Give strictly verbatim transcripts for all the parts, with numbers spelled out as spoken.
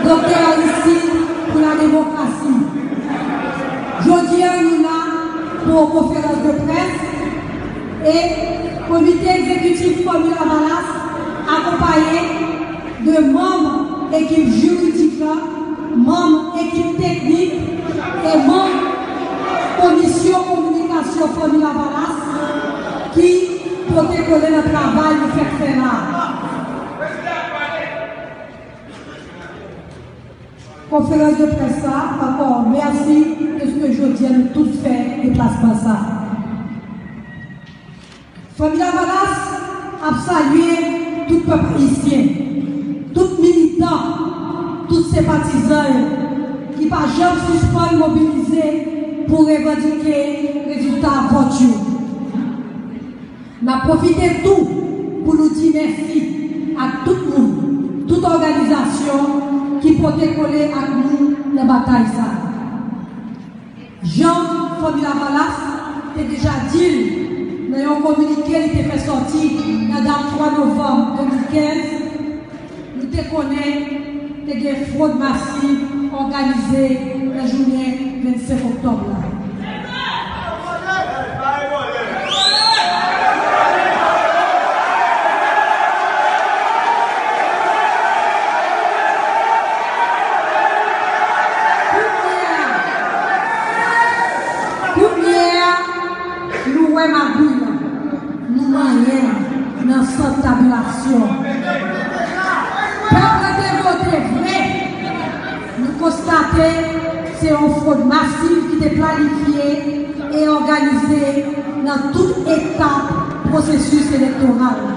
Doktè Aristide pou la demokrasi. Jodi a, nou la pou yon konferans de près e komite egzekitif Fanmi Lavalas akonpaye de manm ekip jiridik la, manm ekip teknik e manm komisyon kominikasyon Fanmi Lavalas ki pote kole nan travay nou fèk fè la. Konferans de près sa, ankò mèsi paske jodi a nou tout fè deplasman sa. Fanmi Lavalas ap salye tout pèp ayisyen, tout militan, tout senpatizan yo ki pa janm sispann mobilize pou revandike rezilta vòt yo. N ap pwofite tou pou nou di mèsi ak tout moun, tout òganizasyon ki pote kole ak nou nan batay sa. Jan Fanmi Lavalas te deja di l nan yon kominike li te fè sòti nan dat twa novanm de mil kenz, nou te konnen te gen fwod masiv òganize nan jounen vennsenk oktòb la. Kounye a, nou wè magouy la, nou manyen nan sant tabilasyon. Pèp la te vote vre. Nou konstate se yon fwod masiv ki te planifye e òganize nan tout etap pwosesis elektoral la.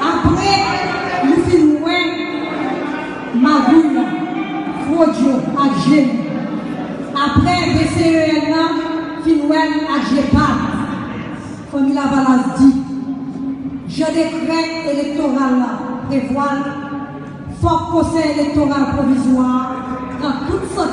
Apre nou fin wè magouy la, fwod yo ak je yo, apre B C E N nan fin wè l ak je pa l, Fanmi Lavalas di, jan dekrè elektoral la prevwa l, fòk Konsèy Elektoral Pwovizwa a pran tout sanksyon